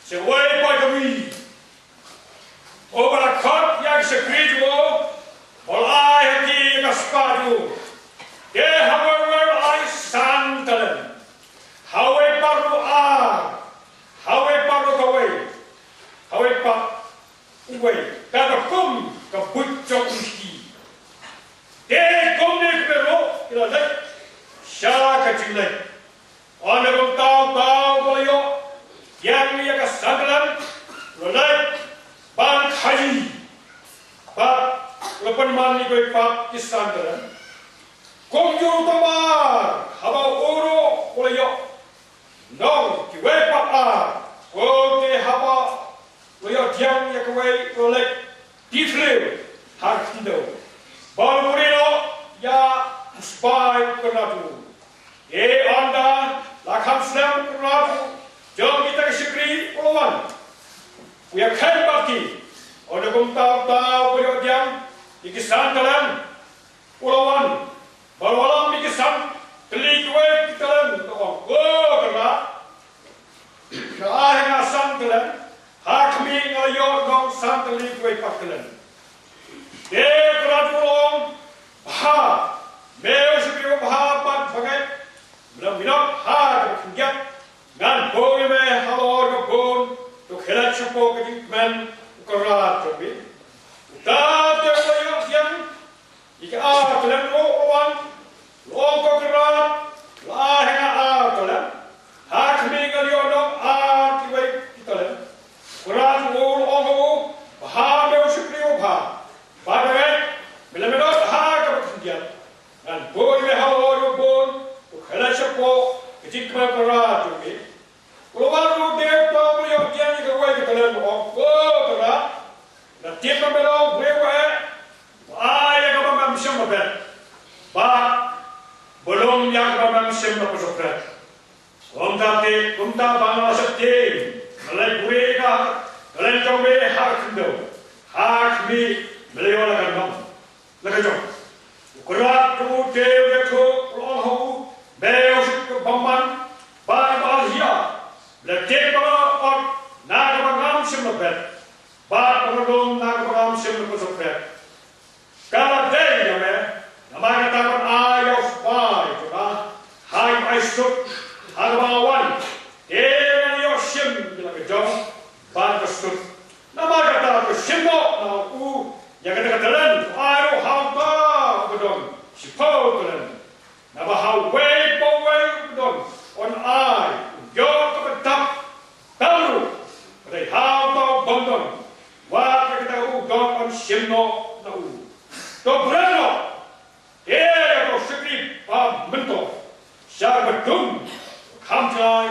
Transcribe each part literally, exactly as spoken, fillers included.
Sa kawei pat ka ri, uba la khot ïa ki shakri jong u, u la ai ha ki ïa ka spah jong u. Te ha kawei pat u la ai san talent, ha kawei pat u ar, ha kawei pat u kawei, ha kawei pat uwei, katkum ka buit jong u hi. Te kumne kumne ruh ki la leit sha ka jingleit. Ynda kumta uta uba la ïoh pdiang ïa ka san talent u la leit ban khaïi, bad u la pynman ïa kiwei pat ki san talent. Kumjuh ruh uta u ar, haba u ruh u la ïoh nong kiwei pat ar, kumta haba u la ïoh pdiang ïa kawei u la leit tip khlem ha ka khyndew. Bad u buhrieh noh ïa u sipai u kynrad jong u. Te ynda la kham slem u kynrad jong kita ki shakri u la wan, u ïakheiñ bad ki. Ynda kumta uta uba ïoh pdiang ïa ki san talent u la wan, bad u la lam ïa ki san tylli kiwei ki talent, u ong, "Ko kynrad, nga ai ha nga san talent, ha khmih, nga la ïoh nong san tylli kiwei pat talent." Te u kynrad u la ong, "Bha, me u shakri uba bha bad ba ngeit, me la minot ha kaba khyndiat, ngan buh ïa me halor kaba bun, to khie leit shapoh ka jingkmen u kynrad jong me." Uta te uba la ïoh pdiang ïa ki ar talent ruh u la wan, u la ong, "Ko kynrad, la ai ha nga ar talent, ha khmih, nga la ïoh nong ar kiwei ki talent." U kynrad u la ong ha u, "Bha, me u shakri uba bha bad ba ngeit, me la minot ha kaba khyndiat, ngan buh ïa me halor kaba bun, to khie leit shapoh ka jingkmen u kynrad jong me." U la wan ruh u dei uta uba la ïoh pdiang ïa kawei ka talent, u ong, "Ko kynrad, nga tip ba me long u briew uba eh, uba ai ïa kaba mem shym la bet, bad ba lum ïa kaba mem shym la pynshongthait. Kumta te, kumta ba nga la sheptieng, nga la buhrieh ïa ka talent jong me ha ka khyndew, ha khmih, me la ïoh la ka nong la ka jong." U kynrad u te u ïathuh, u la ong ha u, "Me u shakri uba bymman bad uba hiar, me la tip ba nga la ot na kaba ngam shym la bet, bad ba nga lum na kaba ngam shym la pynshongthait. Ka la dei ïa me, namar kata ban ai ïa u sipai jong nga ha kaba ai suk ha kaba nga wan. Te ngan ïoh shim ïa la ka jong bad ka suk. Namar kata to shim noh na u ïa kata ka talent, to ai ruh ha uta uba don shiphew talent. Naba ha uwei pa uwei uba don, yn ai, un ïoh kaba dap tam ruh. Hynrei ha uta u bym don, wat ïa kata u don yn shim noh na u. To bret noh, te ïa uta u shakri ba myntoi sha kaba dum, kham jngai,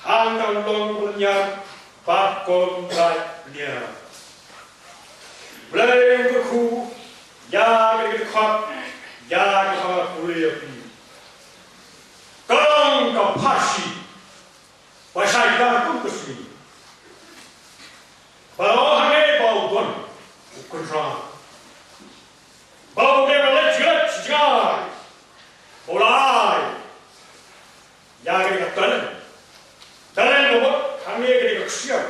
hangta un long u lynñiar bad kum trai lynñiar." Blei u kyrkhu ïa kane ka dkhot, ïa kaba nga pule ïa phi. Ka long ka pharshi ba shai ïa ka kum ka sngi. Ba la ong hangne ba u don u kynrad, ba u dei ban leit jngai, jngai, ba u la ai ïa kane ka talent. Talent ka mut hangne ka dei ka ksiar.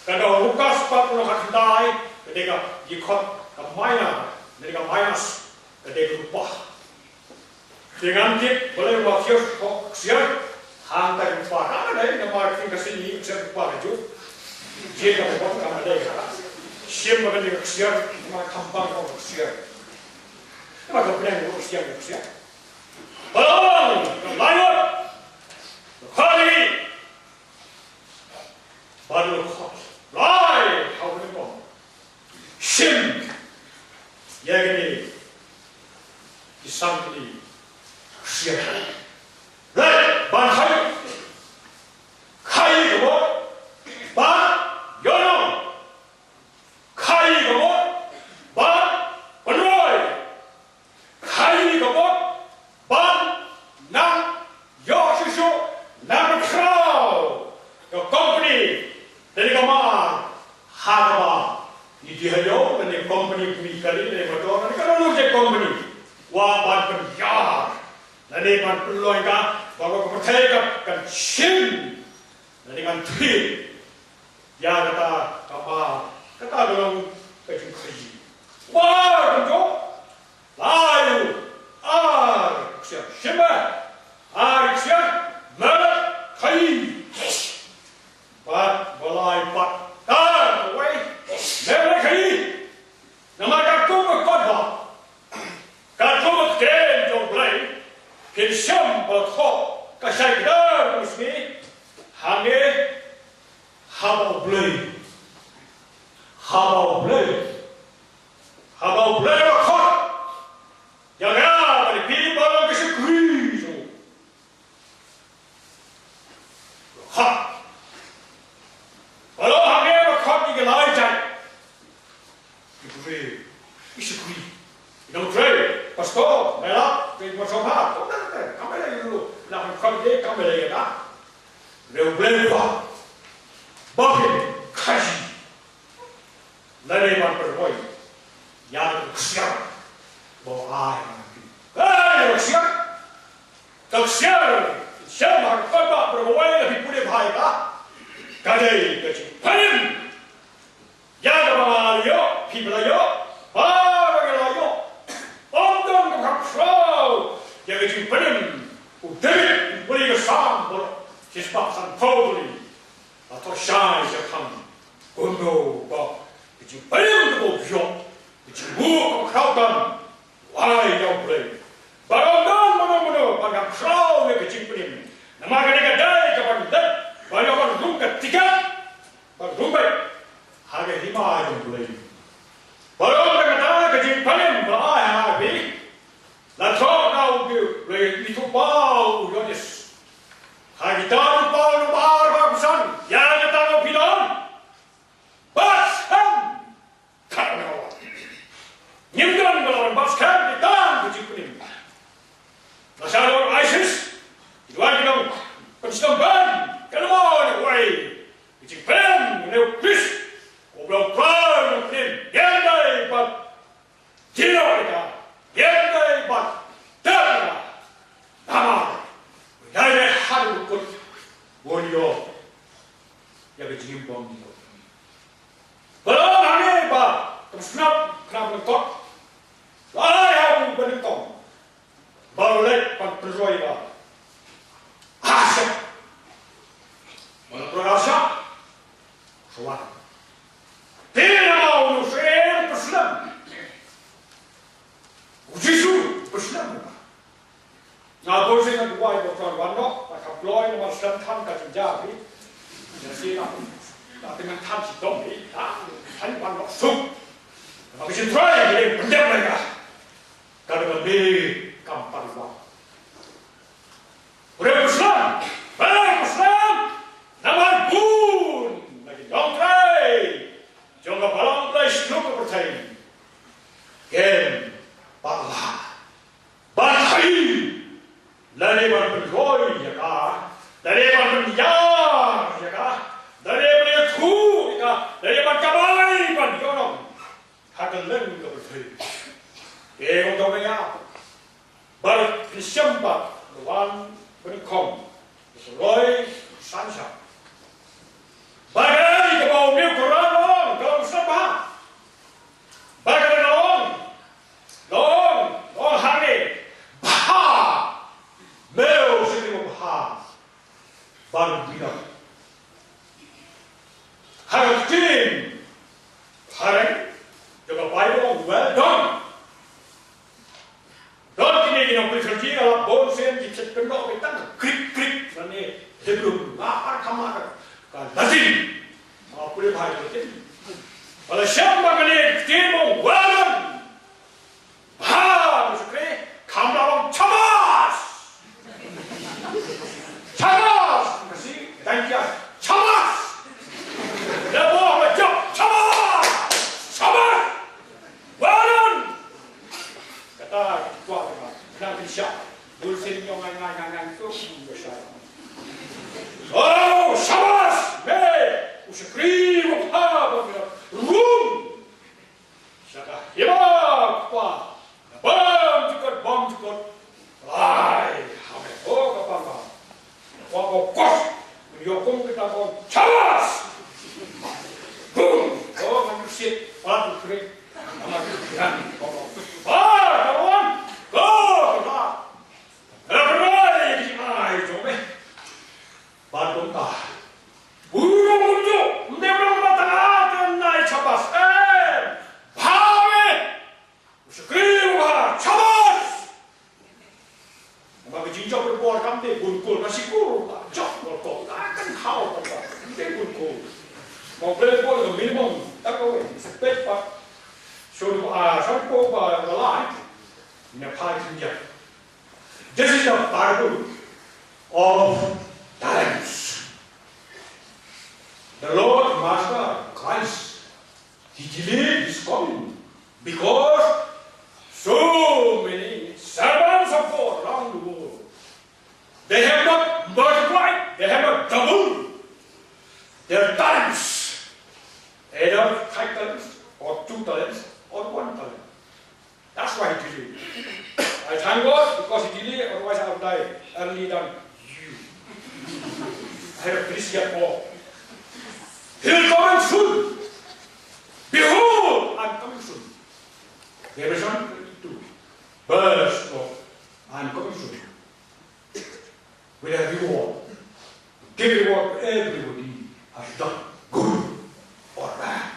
Ka dei ruh ka spah, ka long ha khyndai ka dei ka, ki khot ka mina, ka dei ka minas, ka dei ka rupa. Te ngam tip balei u la ksiar, ka ksiar hangta ka rupa. Ka dei namar ka ksiar ka rupa ka juh. Ksiar ka rupa ka ma dei ka. Shim ba ka dei ka ksiar, namar ka bang ka ksiar. Namar ka bneng ka ksiar, ka ksiar. Balong, ka langot, ka khali. Bad u la khot, "Rai, ha u nongpop, shim ïa kine ki san tylli ksiar. Rai, ban khaïi, khaïi ka bot, ban ïohnong, khaïi ka bot, ban pynroi, khaïi ka bot, ban nang ïoh shuh shuh, nang khraw ka company, lane ka mar, ha kaba ngi dei ha ïew, lane company, pynmih kali, lane motor, lane kano kano ka company, wat ban pynïar, lane ban pynlong ka, ba ka pyrthei ka kan shim, lane kan thied." Ïa kata ka mar, kata ka long ka jingkhaïi. Mar kumjuh, la ïoh ar ka ksiar shynna, ar ka ksiar melet khaïi. Bad ba la ïoh pat kawei melet khaïi. Namar ka kum ka kot ba Katkum ka ktien jong U Blei, phin shem ba ka thoh ka shai kdar u sngi, hangne haba U Blei, haba U Blei, haba U Blei ba khot ïa nga bad ïa phi ba long ki shakri jong u. Khot. Ba long hangne ba khot ïa ki lai jait. Ki briew, ki shakri, ki nongtrei, pastor, me la, ki mosong ha, ko na te, kam me la ïa lu, la kan khot ïa, kam me la ïa ka. Re U Blei ba, ba phin khaïi. Lane ban pynroi ïa ka ksiar ba u ai ha phi. Hei, ka ksiar, ka ksiar, shem ha ka ba pynroi la phi pule bha ïa ka. Ka dei ka jingpynim ïa kaba nga la ïoh, phi ba la ïoh, ba nga la ïoh. Ym don kaba khraw ïa ka jingpynim. U David u pule ka Salm ba shispah sanphew tylli. La thoh shai sha khang. Kumno ba ka jingpynim kaba u ïoh, ka jingbuh kaba khraw tam, u ai ïa U Blei. Ba ym don mano mano ba kan khraw ïa ka jingpynim. Namar kane ka dei kaban leit, ba ïoh ban rung ka tiket, ban rung beit ha ka hima jong U Blei. Ba ym don kata ka jingpynim ba ai ha phi. La thoh na u Blei, u Blei, u Blei, u Ïoannis. Ha kita u Paul u ba ar ba kusan, ïa kata u phi don. Bat skhem. Kata u ba. Ngim don ba la wan bat skhem, kita u jingpynim. La sha don ISIS, ki wan ki nongpynshitom ban, ka la wan wai. Ki jingpynim, ne u Khrist, u Blei u pynpynim, ïa dei bat Jino ita, ïa ka i bat, ta ita, namar, dai dai haduh kut, bun ïoh ïa ka jingim bymjukut. Ba la hangne ba, kam sngap, kam nyngkong. Ba la ïa u ba nyngkong. Ba la leit ban pynroi ba. Asha. Ba la pynroi asha. Shuwa. Te namar u Nusairam u pynslem. U Jisu u pynslem. Nga bun sien nga duwai ba u Trai un wan noh, ba ka kloi namar slem than ka jingja phi. Ïa shi na, na tyngan than shi dong phi, na than wan noh suk. Namar ka jingtrai ka dei pyndep lai ka. Ka dei ka dei kam pat wan. Hynrei u pynslem, hynrei u pynslem, namar bun na ki nongtrei jong ka balang Blei shlur ka pyrthei kim pat lah ban khaïi, lane ban pynroi ïa ka, lane ban pynïar ïa ka, lane ban ïathuh ïa ka, lane ban kamai ban ïohnong ha kylleng ka pyrthei. Te ong tang ïa Bad phi shem ba la wan ba nyngkong, ba pynroi synshar. Ba ka dei kaba u Blei u kyrpad long, ka long sngewbha. Ba ka dei ka long, long, long hangne. Bha. Me u Syiem bha. Ban bina. Ha ka ktien phareng jong ka Baibl, well done. Don kine ki nongpynshai ki la bun sien ki check pyndoh ki tang krik krik lane Hebrew, nga ar khama ka Latin. Ma pule bha Latin. Ba la shem ba kane ki ktien ba well done. Bha, u Jisu Khrist, kham lah long shabash. Shabash, ka si, thank you. Shabash. Da bo ba jop, shabash. Shabash. Well done. Kata ki kwah ka, kena ki sha. Bun sien ïong ngai ngai ngai ngai tu, bun sha. Oh, shabash. Me, u Jisu Khrist, bha, bha, bha. Rum. Sha ka hima kpa, na bymjukut bymjukut. Lai, ha me ko ka pang ba. Wa ko kos, ïoh kum kita ko shabash. Bun kul, na shi kul, ta jok, bol kul, ta kan hau, ta kan, te bun kul. Mo ble bol, minimum, ta ko, se pet pa. So, ah, so, ko, ba, ba, lai, ne pa, kin ya. This is the parable of talents. The Lord Master Christ, he delayed his coming because so many servants of God around the world, they have not multiplied, they have not doubled their talents, either five talents or two talents or one talent. That's why he delayed. I thank God because he delayed, otherwise I would die early than you. I have finished yet all. He'll come soon. Behold, I'm coming soon. Revelation twenty-two, verse four. I'm coming soon with a reward. Give reward to everybody has done good or bad.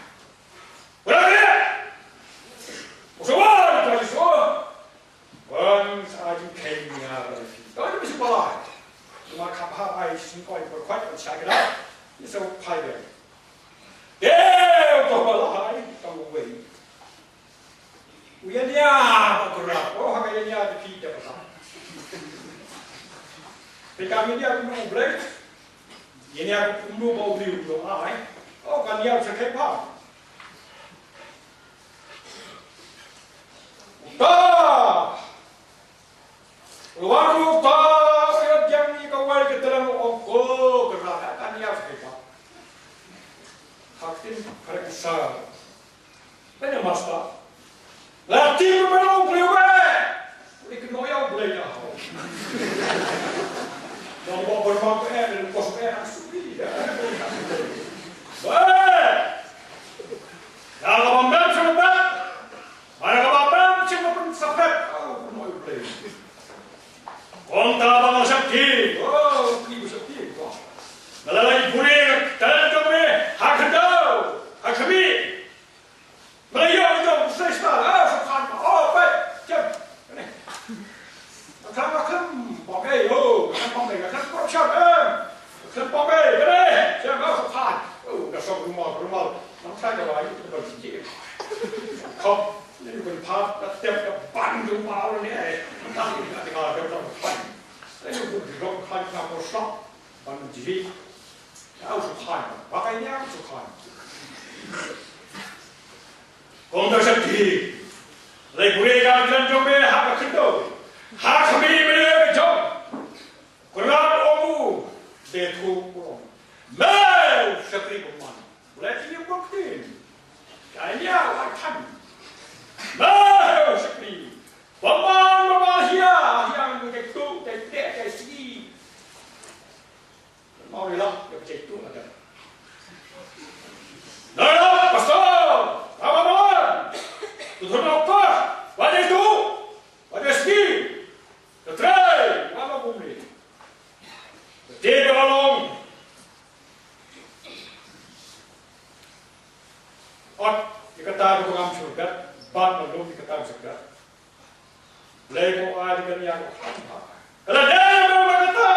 Whatever it is. Whatsoever it is, whatsoever. Once I came near the feet. Don't be surprised. You might come up, I sing, I will quite check it out. It's a private. There, go away. Ïa nia ba kyrap, oh, ha ka ïa nia te phi te ba. Te ka ïa nia kumno Blei. Ïa nia kumno ba u riu kumno ai. Oh, ka nia sa kai pa. Ta. Luar lu ta, ïa jang ni ka wai ka terang ong ko kyrap ka nia sa kai pa. Haktin kare kisa. Pynne master. La tim me long Blei we. Uli kynnoh ïa u Blei ïa hau. Long ba pynmong pynne, pynmong pynne, ang suki. Weh. Ïa ka bam bam sha bam. Mana ka bam bam sha bam sha bam. Oh, kynnoh ïa u Blei. Kumta ba nga shakti. Oh, ki ba shakti. Nga la leit buhrieh ka kyrteng jong me ha khyndew, ha khmih. Nga la ïoh ïa u Satan, ah, Satan, oh, peit, jem. Kane. Nga khlem, nga khlem pom ei, oh, nga khlem pom ei, nga khlem corruption, eh. Nga khlem pom ei, kane, jem, ah, Satan. Oh, nga shong rumal, rumal. Nang trai ka lai, ka ban siti. Khop, ni ban phat, ka tep, ka ban rumal ni, eh. Nang trai ka lai, ka ban. Ni ban rong khlaiñ, ka por shop. Ban jri. Au sukhan. Ba kai niam sukhan. Kong da shakti. Lai bure ka klan jong me ha ka khyndew. Ha khmih me ka jong. Kynrad ong u. De thu u ong. Me shakri bymman. Lai ti bok tin. Kai nia wa than. Me shakri. Bymman bymman hia. Hia ngi te tu te te te si. Mau ri lok, ïa pynjah tu ïa ka. Nai lok, pastor, kaba malan. Tu tu nokta, wat ïa tu, wat ïa ski. Ka trai, wat ïa bumi. Ka trai ka long. Ot, ïa kata ka ngam shu bet, bat na lum ïa kata ka shu bet. Blei ko ai da ka nia ko khlaiñ bha. Ka la dei ba kata.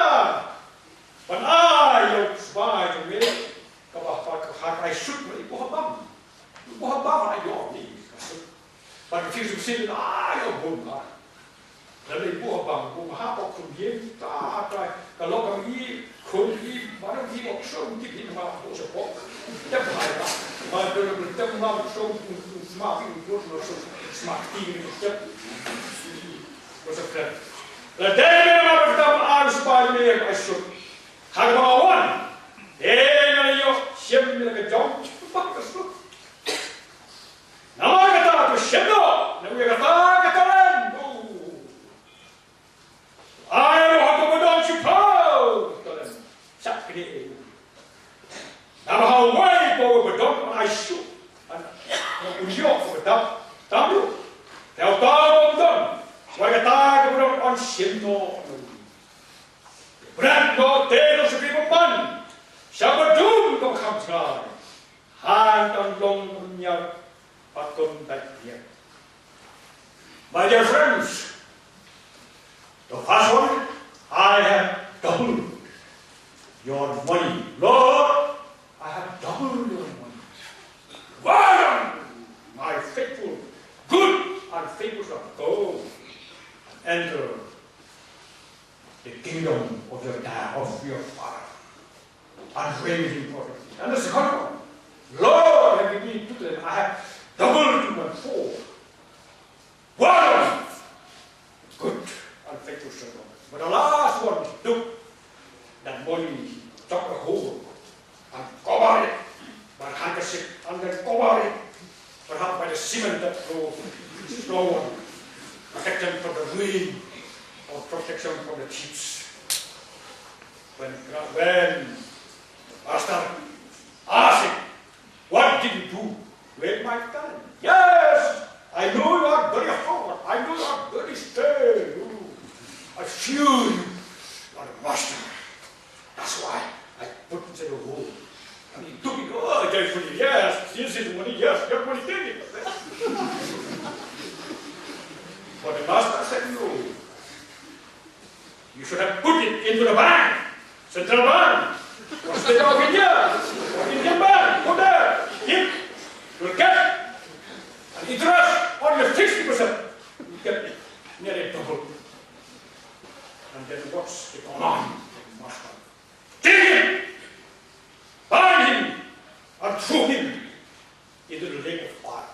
Ban ai ïa u sbai jong me. Kaba ha ka ha ka ai sut ma i buh bam. I buh bam ai ïa ni ka sut. Ban ka fiu sum sin ai ïa bun bha. La dei buh bam buh ha ko khum ïem ta ta. Ka lok kam i, khun i, mano i, wok shong ki phi ma ko sha pok. Tep hai ba. Ba do do tep ma shong, sma ki, sma ki, tep. Ko sa kren. La dei me ma ba tam ar spa me ai shuk. Ha ka ba wan. Eh, na yo, shem me ka jong, ba ka shuk. Na ma ka ta ko shem do, na ka ta ka ta len. Ai, ruh ha ka ba don shiphew talent. Shah kine. Naba ha wei pa wei ba don ai shu. An, un ïoh ka ba dap. Tam ruh. Te uta ba don. Wei kata ka ba don an shim noh. Bret noh te noh shiphew bymman. Sha ba dum ka ba kham jngai. Han tang long un ñiar, pat kum dait ñiar. My dear friends, the first one, I have Enter the kingdom of your dad, of your father, and reign with him forever. And the second one, Lord, have given me two talents, I have doubled to one four. Well done, good and faithful servant. But the last one took that money, dug a hole and covered it by handkerchief and then covered it, perhaps by the cement that flow, flow on, protect them from the rain or protection from the thieves. When, when master asked him, "What did you do with my talent?" "Yes, I know you are very hard. I know you are very stern. I fear you, you are a master. That's why I put inside a hole." And he took it, oh, joyfully. "Yes, this is money. Yes, your money, take it." But the master said, "No. You should have put it into the bank, central bank, or State of India, or Indian bank, put there. It will get an interest on your fixed deposit. You get nearly double." And then what's the command of the master? "Take him, bind him, and throw him into the lake of fire."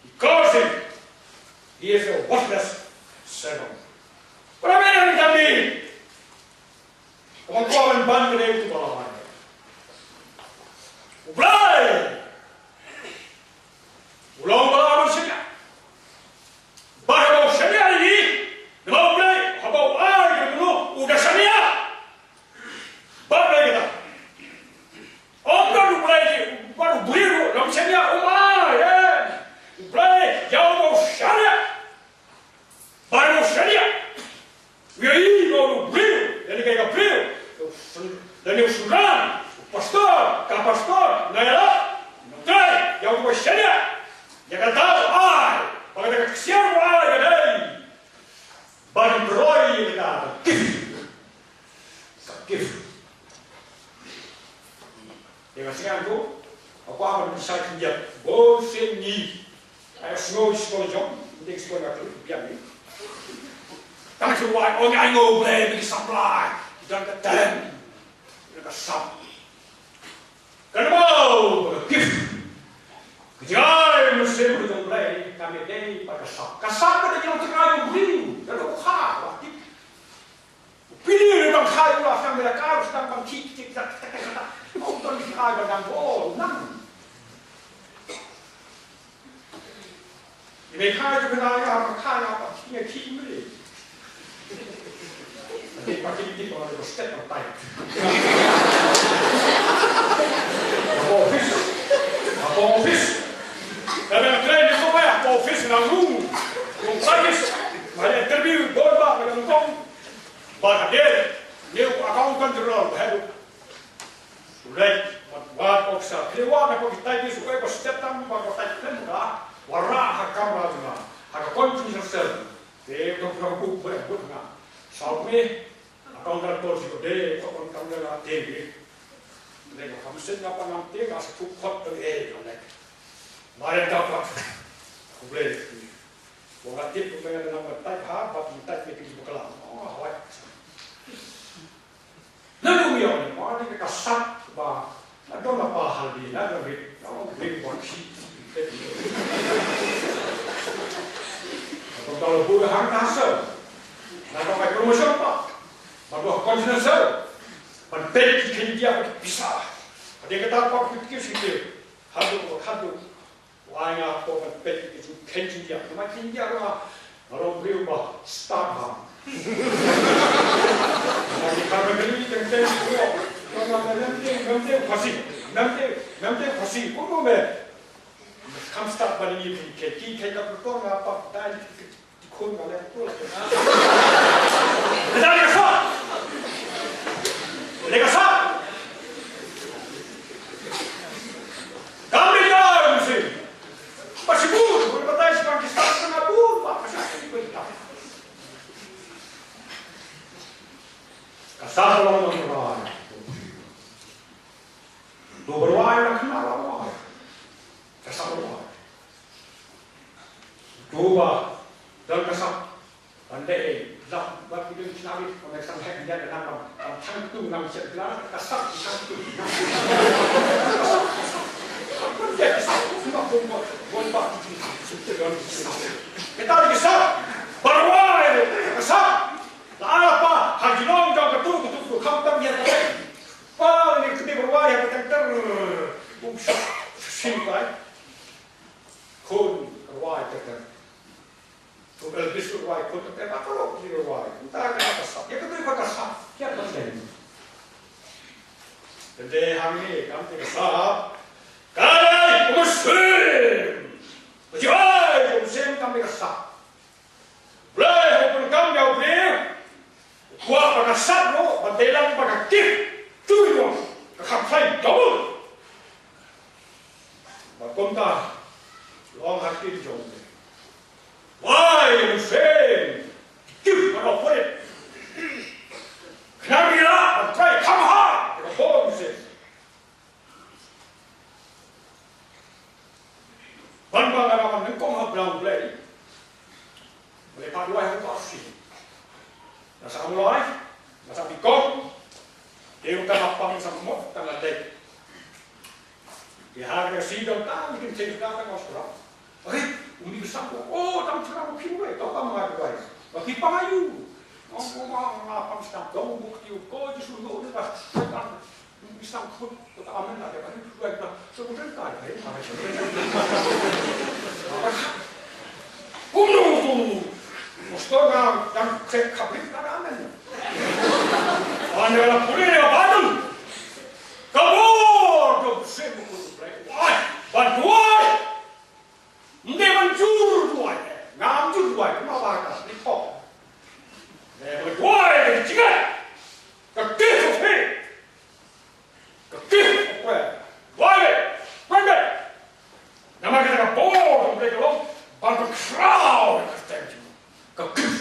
He calls him. He is a worthless servant. What am I going to be? Come on, come on, ban ka dei tu ba. U Blai. U long ba u shaniah. Ba u shaniah ni. Ba u Blai, haba u ai, u da shaniah. Bad lei kata, ym don u Blei, bad u briew ruh lam shaniah, um ai, eh. U Blei ïa uba u shaniah. Bad uba u shaniah u ïohi ba u briew, lane ka ïa ka briew, lane u shynrang, u pastor, ka pastor, nga ïalap, nga trei ïa uba u shaniah. Ïa kata u ai, bad kata ka ksiar u ai ka dei ban roi ïa kata ka gift. Ka gift. Ïa nga sngewthuh, nga kwah ban pynshai khyndiat bun sien ngi. Ai sngew skul jong, dei skul nga kloi biang ni. Tang shu wai, oh, ngi ai nguh Blei, ngi samla, ngi don ka talent, ngi don ka sap. Kane ba ka gift. Ka jingai mynsiem ka jong U Blei, kam dei ba ka sap. Ka sap ka dei jong ka jong u briew, ka dei u kha, u tip. U pili u dang kha, u la sdang bad ka, u sdang ban tik tik tak tak tak tak. U don ki kha ba dang bol, u nang. I mei kha ju kena ïa, ma kha ïa, ba ki ïa ki mei. Nanti pakai tik, kalau ada step, pakai. Apa office? Apa office? Kami nak try ni, apa office, nang room. Room service. Mari interview, bol ba, kena nukong. Ba hadir, ni accountant general, head. Right, wat, wat, officer. Kli wat, na ko kitai ki sukai ko step tam, wat ko tai klem ka. Wara ha kamra jong nga. Ha ka confidential cell. Te to pro ku ba but nga. Sau me. Accountant to si ko de, to kon kam de la te ni. Ne ko kam sen nga pa nam te nga sa tu khot to e, ne. Mare ta pa. Ku ble. Ko nga tip ko nga na ba tai ha, ba tai me ki bakla. Oh, hawai. Nanu ïa ni, ma ni ka sap ba, na don na pa hal di, na don rit, na don rit wan shi. Na don dal bu hang ka sel. Na don ka promotion pa. Ba don confidence sel. Ban pay ki khen dia ki pisa. Ada kata pa ki ki si ki. Hadu, hadu. Wai nga ko ban peit ki ju khein jingïa, ma jingïa ruh nga long briew ba stad bha. Nga ki kha ba kali teng teng ko. Nga nga mem teng, mem teng Khasi, mem teng, mem teng Khasi, ko mo me. Kam stad ba ni ki khein, ki khein ka ko nga pa dai ki Ti khun ka leh tu. Leh ka sah. Leh ka sah. Kam ni ka mesti. Pasi bun, bun batai si bang ki sah sana bun, ba pasi bun. Ka sah long long ba. Tu berwai na kena lawai. Ka sah berwai. Tu ba dan ka sah. Ban dei, lap, ba ki dei sinawi, ban dei sang hek, dia ka nang bang, bang thang tu nang shet gla, ka sap, thang tu. Ban dei, sap, tu, bang, bang, bang, bang, kita lagi sap, barwai, ka sap, la ala pa, ha jinong jong ka tu, ka tu, tu, kham tam, dia ka dei. Pa, ni kini barwai, ha ka tengter, um, sap, sing, pai. Khun, barwai, tengter. Ko ka bisu rwai ko te ba ko ro ki rwai. Nta ka ka sap. Ya ka tu ka sap. Ya ka sap. Te hangne kam te ka sap. Ka dei kum sim. Ba ji ai kum sim kam te ka sap. Blei ho pun kam ya u blei. Kwah ba ka sap ruh, ba dei lang ba ka kip, tu ïong, ka kham khlaiñ double. Ba kumta, long ha kip jong u. Wai, u seng, kip ba dei put. Khnang ïa, ba trai kham ha, ka hon seng. Ban ba nga ban nyngkong ha Blei. Blei pat duwai ha ka si. Nga sa mulai, nga sa bikong. Te u tang apang sa mot tang adek. Te ha ka si dong tang kin chen ka tang Australia. Oi, umi ka sang ko, oh, tang chura ko phin wei, tau kam nga duwai. Ba ki pang ayu. Ngong ko ma nga pang sa dong buk tiu ko Jisu no de ba. Tang Isang khut, ko ta amen la, dia bani tu dua kita. So, kemudian tak ada, eh, mana siapa? Unu tu, mesti orang yang cek kabrit tak ada amen. Anda lah pulih dia bani. Kabur tu, bersih muka tu, wah, bantuai. Nde ban jur duwai, eh, ngam jur duwai, kuma ba ka, ni thok. Nde ban duwai, ni jingat. Ka kif of he. Ka kif of he. Duwai, duwai, duwai. Namar kata ka bor, ka bor, ka long, ban ka khraw, ka tem jing. Ka kif.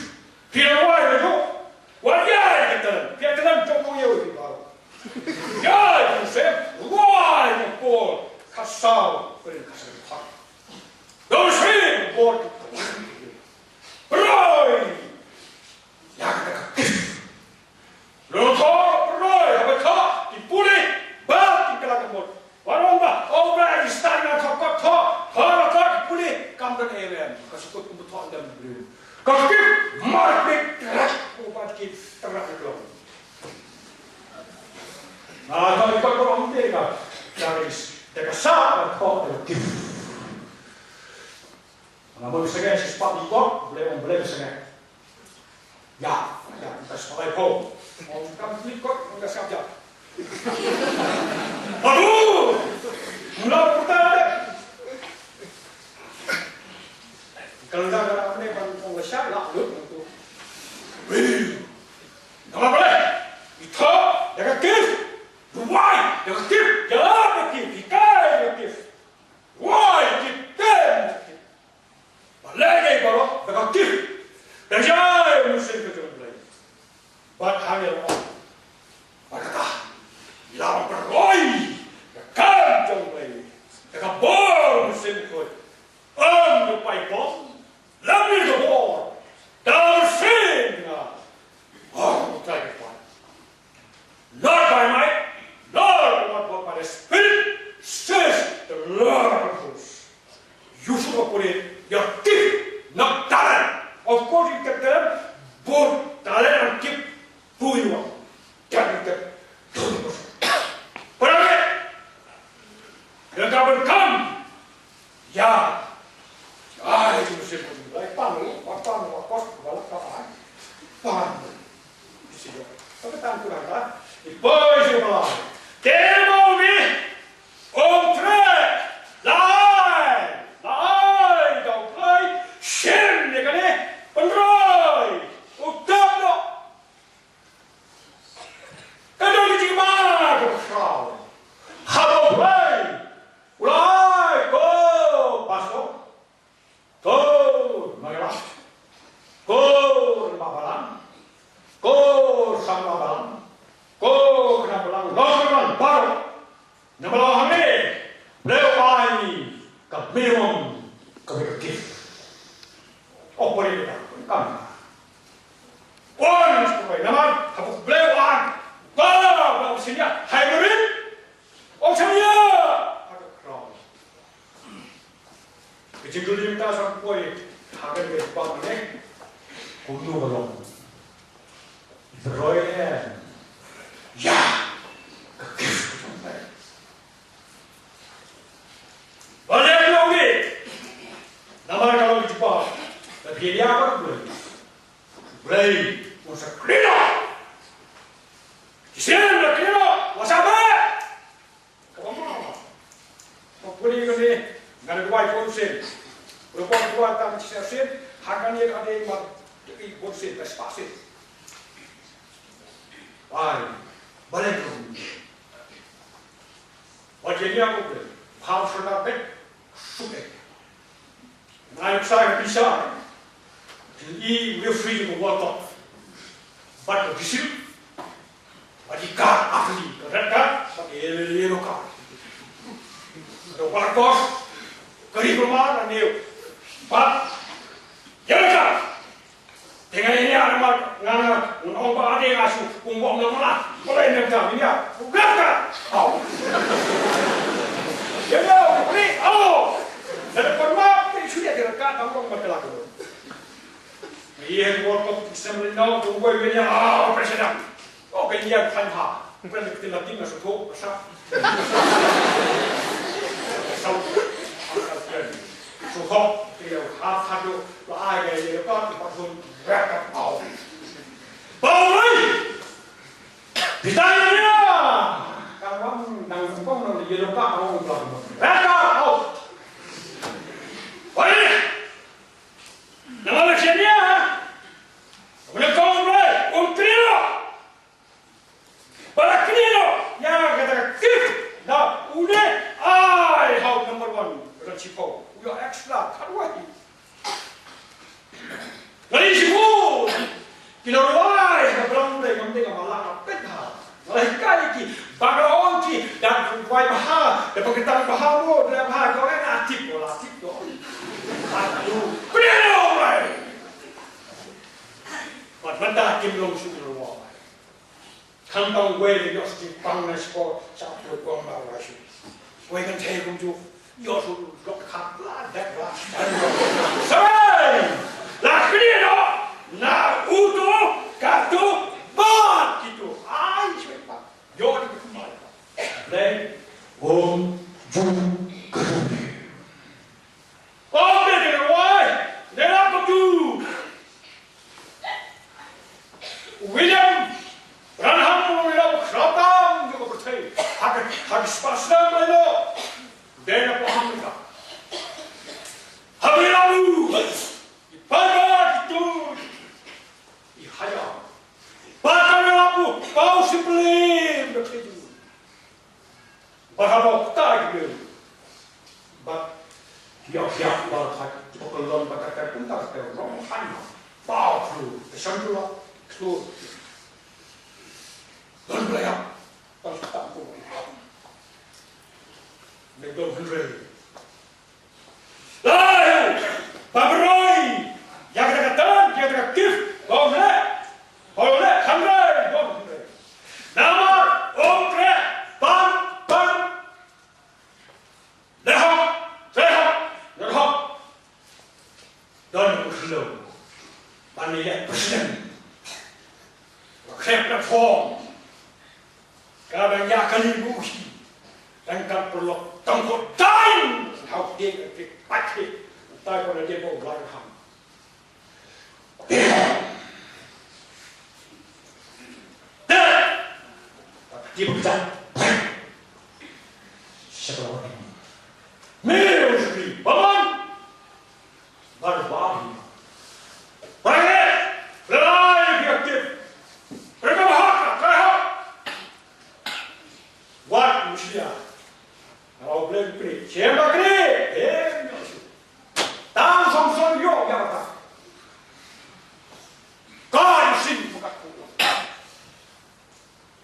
Phi la duwai, ka jok. Wan ïa, ka tem. Phi la tem, jok, jok, ïa, ïa, ïa, ïa, ïa, ïa, duwai, ka bor, ka saw, ka ring, ka saw, ka. Don't say what you pray. Ïa kata ka kif. Lok ko pray, haba ka ki pule, ba ki kala ka mut. Warong ba, oh ba, i stan na ka ka ka, ha ka ki pule, kam dan eren, ka sukut kumbu thok dan brin. Ka kif, mar kif, terak, ko ba ki terak long. Ah, ka ki pa ko am te ka, ka is, te ka sa, ka thok, te ka kif. Nga mut sngewsih spah ikot, Blei ong Blei sngewsih. Ya, ya, kita spah lai pho. Ong kam ikot, ong ka sngap ja. Aduh! Mula puta deh. Kalau dah ada apa ni, bang ong ka sngap, lah, lut, tu. Wih! Nama Blei? Ito, ya ka kif. Duwai, ya ka kif. Ya ka kif. Hikai, ya ka kif. Wai, kif, kif. Ba leh ïa baroh da ka kif. Da ka jingïaid mynsiem ka jong U Blei. Bad hangne ruh. Bad kata, la pynroi ïa ka kam jong U Blei da ka bor mynsiem bakhuid. Ym da ka paidbah, lymne da ka bor. Da ka mynsiem jong nga. Oh, U Trai ka Kpa. Not by might, nor not by the Spirit, says the Lord of hosts. You should operate your gift, not talent. Of course, you can talent, both talent and gift, do you want? Can you get? But again, Ïa ka ban kam. Ïa. Ai, tu sih pun. Ai, pan lu, pan lu, pas, balak ka ai. Pan. Di sini. Tapi tan kurang lah. Di poi sini malah. Temo ni. Ong tre. Lai. Lai, dau lai. Shin ni kane. Penroi. Utap lo. Ka don ka jingma ka khraw. Haba u Blei u la ai ko pastor, ko nongïalam, ko rangbah balang, ko samla balang, ko khynnah balang, nongshun balang baroh. Namar hangne, Blei u ai ka minimum, ka basic gift. Operator, kam. Ïa, hai barit. Ong shane ïa. Ha ka crown. Ka jingkylli mynta sa poi ha kane ka jubab ne. Kumno ka long? Roi ne. Ïa. Ka kif ka jong me. Balei ka long ne? Namar ka long ka jubab. Ka kylli ïa ka Blei. Blei, un sa kynnoh. Shisien la kynnoh, wa sa beh. Ka ong ma. Ka pule kane, ngan duwai bun sien. Rupa duwai tang shisien, ha kane ka dei ma, dei bun sien, ka spah sien. Ai, balei ka ong. Wat ïa ïa ko Blei. Bha u sngewtynnat bad suk eh. Nga ïoh sa ka pisa. Jong i referee jong ka World Cup. Bad ka bisil. Bad i card ugly, ka red card, bad ka yellow card. Ka World Cup. Ka ri pynmar na neu. Bad yellow card. Te nga ïa namar nga nga ong ba ade nga shu kum bom na mala. Balei na ka ïa. Bukan ka. Au. Ïa ïa. Ni au. Dah dapat map te shu ïa kira ka tang bom ba kelak. Ïa buat kau kisah melino tunggu ïa. Au, president. Oh, kan ïa kan ha. Kan kita tim na sotho, sa. Sa. Sa. Sotho, kita ha ha do, la ai ga ïa ka, ka hun, raka pau. Pau lai. Kita ïa. Kan wang, nang sembong, nang ïa ka, pau, pau. Raka pau. Pau. Nang ala sini ya. Mana kau mulai? Kau terima. Para kini lo, ïa kata ka kif, da une, ai, hau number one, kata chipo, u ïa extra, khat wai. Lari chipo, ki lo wai, ka belang dei, ngam dei, ngam ala, ka pet ha. Malai kai ki, background ki, da wai baha, da pakitang baha mo, da baha, kau ena tip, wala tip, kau. Aduh, kini lo, wai. Wat mata kim long shu lo wai. Khamtam wei de ïoh sdang pang na shkor sha pur kong ma wa shu. Wei kan thei kum ju ïoh shu lok kha la dak la. Sarai! La kni no! Na utu katu ba kitu. Ai shwe pa. Ïoh di kumai. Leng wong ju katu. Ong de de wai. De la kum ju. William Branham u la u khlatam jong ka pyrthei. Ha ka, ha ka spah snem lai lo. Dei na paham ka. Ha ka la u. I pai ba ki tu. I haya. Ba ka la u. Pau simply. Ba ka la u. Ba haba u kta ki briew. Ba ïa ïa ba ka ki ba ka lon ba ka ka kumta ka ka rong han. Ba u klu. Ka sham tu la. Klu. Lon ba ïa. Ba ka ta ku. Me don hynrei. Lai! Ba broi! Ïa kata ka tan, ïa kata ka kif, ba ym leh, ba ym leh, hynrei, ba ym leh. Namar, ym treh, pan, pan. Leh hok, treh hok, leh hok. Don u khlem. Ban ïa president. Ba khreh na form. Ka dang ïa kali bu hi. Dang kan perlu tangkot dai. Hau dei ka dei pat hi. Tai ko na dei bo lai ham. Dei. Dei ba kita. Siapa orang ini? Meo sri. Paman. Baru baru. Baik. Lelai objektif. Mereka bahasa. Saya. Wat musia. Kalau boleh kri. Siapa kri? Eh. Tang song song yo ya ta. Kau sing buka ku.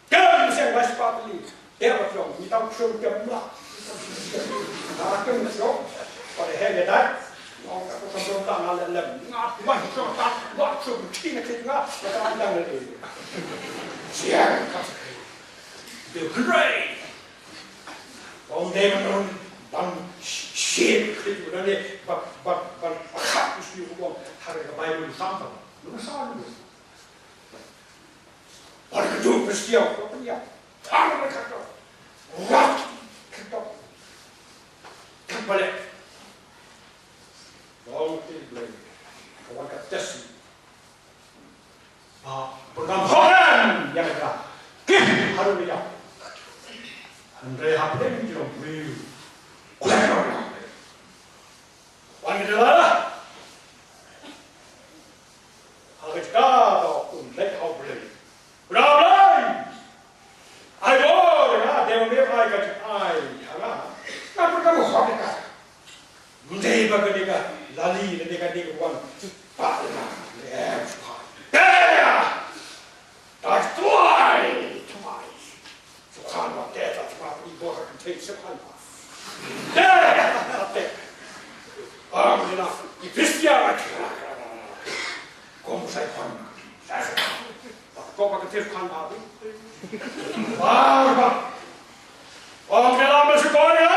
Kem seng bai sepatli. Kem seng, ni tau kem kem lah. Ah, kem seng. Pada he ya dai. Ngau ka ko song tak ngal lem. Ngat mai song tak, ngat song chin ke ngat. Ka dang le. Siang ka. Hynrei ong dei ban ban shit kit u dane ban ban ban khat u shu u ong ha ka Baibl sam tam. Lu sa lu. Wan ka du Khristia ko pynïap. Tar ka to. Rat ka to. Ka bale. Ong ti blei. Ka wan ka test. Ba, ba ngam horan ïa ka. Ki haru ïa. Hynrei hapdeng jong briew. Wan ïa la. Ha ka jaka ba u leit ha u Blei. Bra Blei. Ai bor nga dei u mem ai ka jingaiei ha nga. Nga pyrkhat u hok ïa ka. Ym dei ba kane ka lali lane kane ka wan. Ba la lem shuwa. Dei ïa. Dei tuai tuai. Shuwa ma dei ta shuwa pynbor ka kynthei shuwa ma. Dei ïa. Dei. Am ni na. I Kristia. Kom sai kon. Ko ba ka tir khan ba. Ba ba. Ong ke lam ba shu ko ya.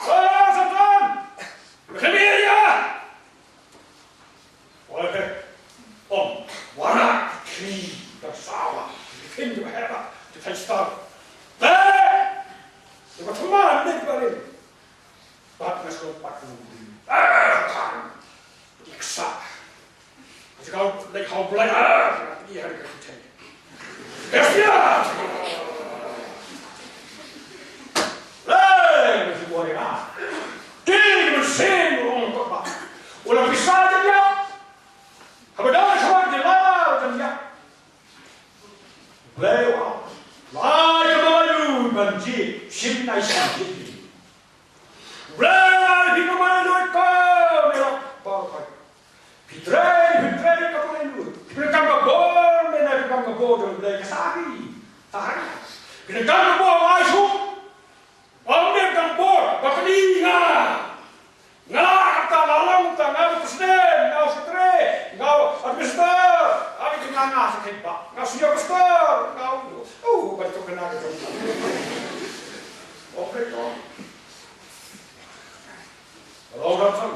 Ko ya Satan. Khmih ya. Oi ke. Ong wara ki ka sawa. Kin ju hera. Ki thai star. Be. Ki ba thuma ni ba ni. Bat na shu bat ni. Ah, kan. Iksa. Ka jaka u leit ha u Blei, ah, ka ïa ka kynthei. Yes, ya. Lei, ka jingwan ïa. Ki mynsiem u ong ko ba. U la pisa jong ïa. Haba dang shuwa ki la jong ïa. Blei wa. Lai ka ma yu ban ji, shim nai shim ji. Blei wa, phi ka ma yu ko, me la pa ka. Phi trei, phi trei ka bor lut. Phi kam ka bor, me na phi kam ka bor jong Blei ka sari. Sari. Phi kam ka bor ai shu. Ong me kam bor, ba kani nga. Nga la kata la long ta nga president, nga secretary, nga administrator, nga nga secretary ba, nga senior pastor, nga oh, ba tu kena ke tu. Oke tu. Kalau datang,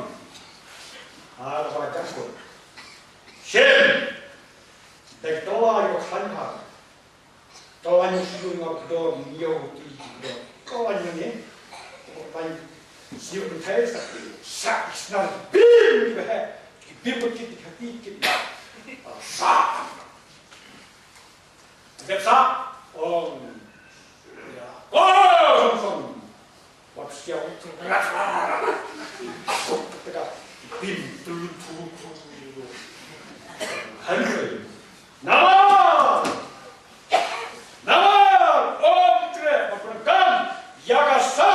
ada pada jangkut. Shem. Dek tola yo khan ha. Tola yo shu nga kdo yo ti kdo. Tola yo ne. Tola yo shu nga thai sa sa sna bim ni ba. Bim ba kit ka ti kit. Sa. Dep sa. Ong. Ya. Ko song song. Wat siaw tu. Bim tu tu tu. Hynrei. Namar. Namar. Ong tre. Ba pyrkhat. Ïa ka sa.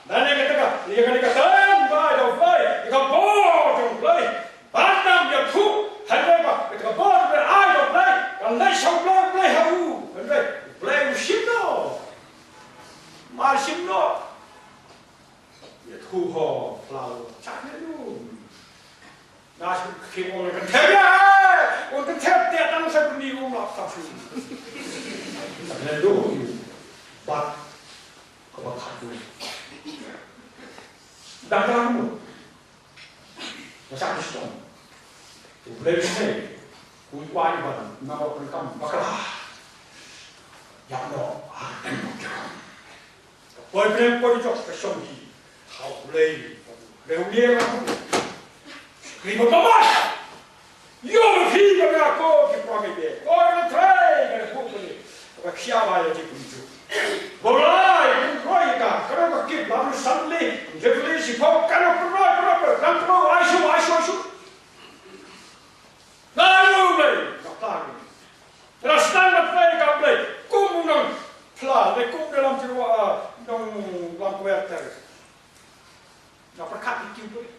Nane kata ka. Ïa kata ka. Tan bai da bai. Ïa ka bor jong Blei. Ban ïathuh, hynrei ba, ka bor Blei ai ba Blei, ka leit sha Blei, Blei ha u, hynrei Blei u shim noh. Mar shim noh. Ïathuh ho, plau, chak ne lu. Na shu ki ong kan thep ya, ong kan thep te tang sa ni ong lap sa shu. Chak ne lu, bat, ka ba khat lu. Dang dang lu. Nga shah shisha. U Blei u sei, u kwah ban, nang ïoh pyrkhat bakla. Ïa no, ah, em no. Ka poi Blei poi jok ka shong hi. Ha U Blei, Blei u ne la. Kri ba ba. Ïoh phi ba nga ko ki pra me be. Ko na trai ka ku ni. Ka khia ba ïa ki pun ju. Bolai pun roi ka, ka ka kip la san li. Jek li si pok ka na pun roi, pun roi, pun roi, pun roi, ai shu, ai shu, ai shu. Na yu Blei, ka pla ni. Rastan na Blei ka Blei. Kum nang pla, le kum dalam jiwa, nang lam kuat ter. Nga pyrkhat ïa ki briew.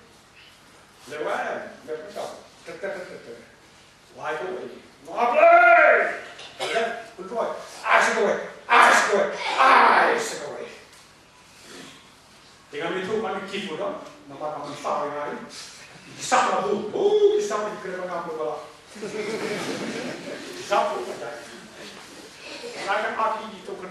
Leh wei, leh pyrkhat. Tek, tek, tek, tek, tek. Wai kawei. Nga blei. Leh pynroi. Ai sa kawei. Ai sa kawei. Ai sa kawei. Te ngam ithuh man ki phi dong. Namar ka man sap ïa nga. Ki sap la bu. Bu ki sap ki kren ma nga bu bala. Ki sap bu ka jai. Nga kan aki itu kena.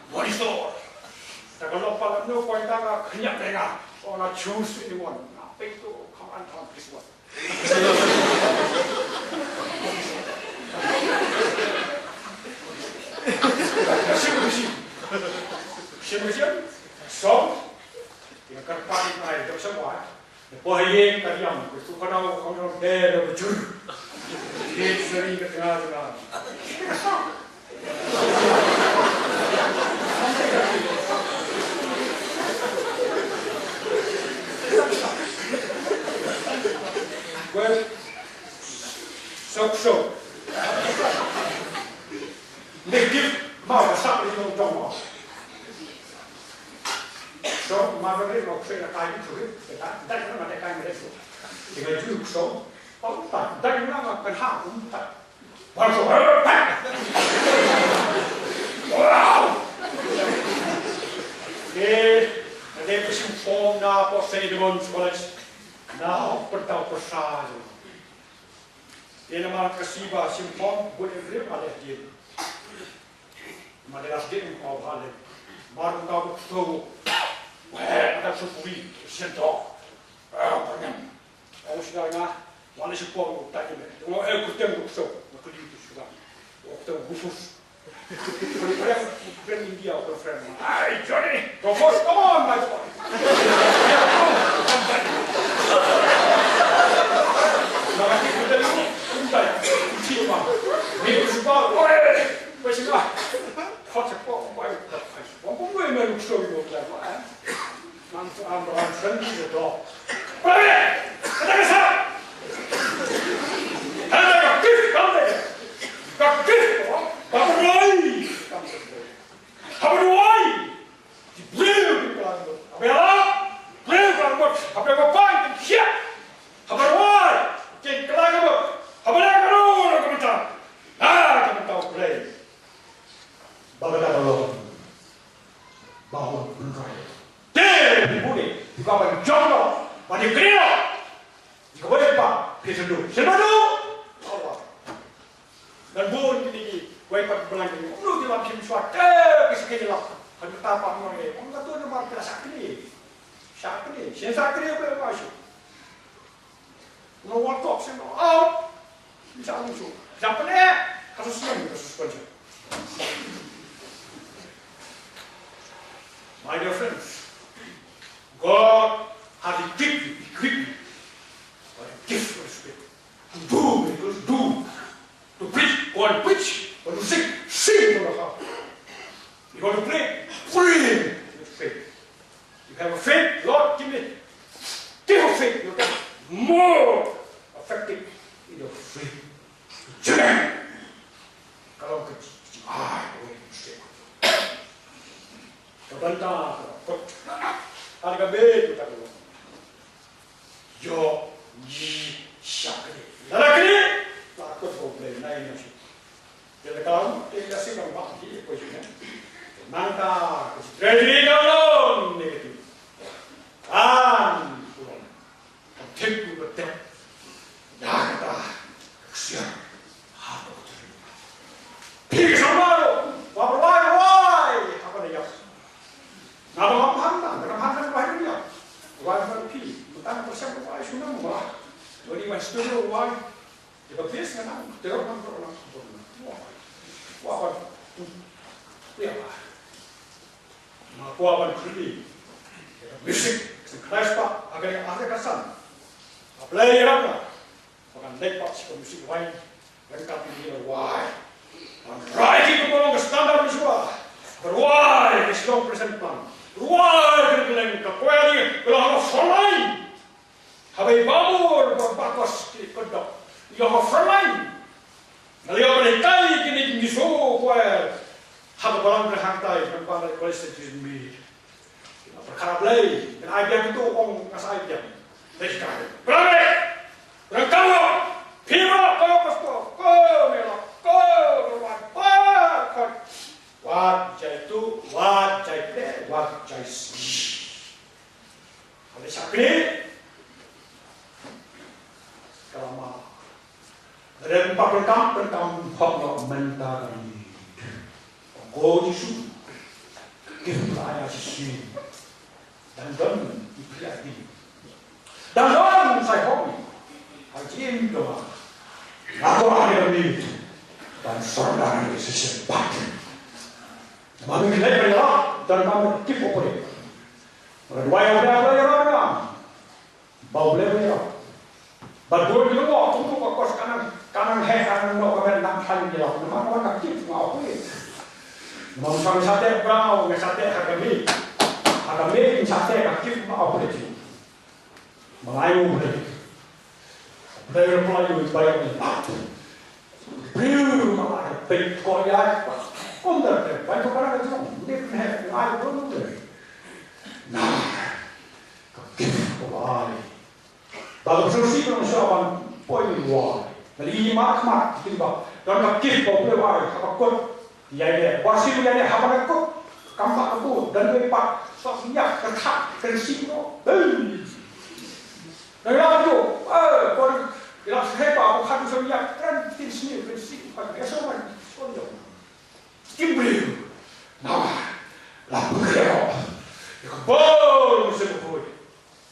Monisor. Te ka long palat no ko ita ka khyndiat denga. Ong nga choose anyone. Nga peit to, come on, come on, please, one. Shim, shim. Shim, shim. Song. Ïa ka kyrpad ïa ka ai jong sha wai. Napoh ïing ka riam, ka shu ka dau ka dau de da bajur. Ïa sari ka tnga tnga. Well, sok sok. Negative, ma ka sak ni long tong ma. So, ma ka ni long sek na kai ni suri, sek na, dai na ma dai kai ni suri. Tinggal juk so, pang ta, dai na ma kan ha, um ta. Pang so, eh, ta. Wow! Eh, na dei ka shu form na pos Saint Edmund's College. Na pyrtau pyrsa. Ïa namar ka siba shim form, bun ïa briew ka leh dien. Ma dei la sdien ko ba leh. Mar ka ba to. Weh, ka shu puri, sien to. Ah, panyam. Ong sida nga, wala shi form ko ta ke me. Ong eh, kutem ko so, ko di tu shuga. Ko to gufus. Friend, friend India, friend. Hey, Johnny, come on, come on, my boy. Nang Nang tu am ran sendiri tu. Pergi! Kata ka sa! Hada ka kif kam de. Ka kif ko. Ka peroi. Haba roi. Ki briew ki klang bok. Haba ïalap. Briew klang bok. Haba ïa pai ki khiah. Haba roi. Ki klang bok. Haba ïa ka ro ka bynta. Na ka bynta u Blei. Ba ka da ka long. Ba hon pynroi. Te, ni buni, ni ka ban jong lo, ba ni kri lo. Ni ka bai pa, pi sendu. Sendu. Allah. Dan bun kini ki, wai pat belang kini. Ulu di lam sim swa, te, ki sikini lam. Kan kita pa mo ni, ong ka tu ni mar kita sakni. Sakni, sen sakni apa yang masuk. Nga wal kok sien, oh. Bisa langsung. Siapa ni? Kasus sien, kasus panjang. My dear friends, God has equipped you, equipped you for the gift of the Spirit. To do miracles, do. To preach, go and preach. But to sing, sing from the heart. You want to pray, pray with faith. You have a faith, Lord, give me, give a faith, you can more effective in your faith. Amen. Kalau ke, ah, wait, mesti. Ka bynta ka kot. Ar ka bit ka long. Ïoh ngi shakri. Lada kri, la kot ko Blei nai na shi. Ïa la ka long, te ka sing ka ba ki ko yu ne. Nangta ka treasury ka long negative. Kan ku long. Kan tip ku ba tip. Ïa kata ka ksiar. Ha ka treasury. Phi ka sngewbha ruh, wa ba rwai, rwai, haba da ïap. Nga ba ngam han, nga ngam han, nga ba han ïap. Rwai ba phi, mynta nga pyrshang ba rwai shu nang ba. Wani wan studio rwai. Ïa ba phi nga nang, te rwai nang, rwai nang, rwai nang. Wa ba. Ïa ba. Nga kwah ban kylli. Ïa ka music, ka seng khlaiñ spah, ha kane ka ar hajar khatsan. Ka Blei ïarap nga. Ba ngan leit pat sha ka music line, ryngkat ïa ki rwai. Ban rai ki kumba long ka standard mynshuwa. Rwai ka shnong Crescent Plant. Rwai ka kylleng ka choir, ka long ha front line. Haba i Bamur bad Bakos ki kut dok, ïa ka frontline. Nga la ïoh ban hikai kine ki miso choir ha ka balang ka hangtai, ban ban college station mi. Ki la pyrkhat Blei, ngan ai biang ïa uto, ong nga sa ai biang. Dei hikai. Brave! Rangkawa! Phira! Ko pastor! Ko mela! Ko wan! Ko khot! Wat jai tu, wat jai pe, wat jai si. Haba shakri ka la ma. Rem pa pyrkhat, pyrkhat hok lo mynta ka ni. Ko Jisu. Ki la ya Jisu. Dang don i pria di. Dang don sai hok ni. Ai jin do ma. Nga ko ai ni. Dan sordar ni sisi pat. Mami lei ka ïa, dan mami kip operate. Mara duwai operate apa ïa, ba u lei ïa. Ba dur di lo, kum tu ka kos ka nang, ka nang heh, ka nang no, ka nang nang hang ïa. Namar ka kip nga operate. Namar sa sa te brau, nga sa te ha ka mi. Ha ka mi, sa te ka kip nga operate. Malai u brei. Brei u brei u brei u brei. Brei u malai pei ko ya. Kum da brei. Bai ko kana ka jong. Ni pun he ngai u brei u brei. Na. Ka kif ko ai. Ba ka shu si ko shu ban poi ni wai. Bali ni mak mak kin ba. Don ka kif ko brei wai. Ka kot. Ïa ïa, ba shi ïa ïa, haba na kut, kam ba ka kut, dan wei pat, sok ïa, ka khat, ka shi no. Hei. Na ïa tu, eh, kon, ïa shi he ba, ko khat shi ïa, kan tin shi, kan shi, kan ïa so man, so ïa. Kim briew. Na, la pukeo. Ïa ka bol, mesti ko koi.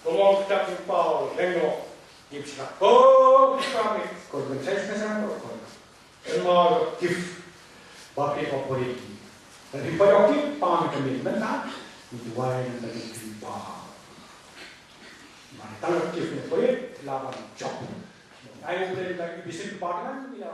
Ko mo kita pau, lengno. Kim sila. Ko, kita ni, ko, kan sai, sai, sai, ko, ko. Kan ma ïoh gift ba phi ïoh pyrshah. Lada phi ïoh gift, pang ka mih mynta, ngi duwai na ka gift ba. Ma tang gift ne pyrshah, la ban jop. Ai u plan ka gift ba kan ïa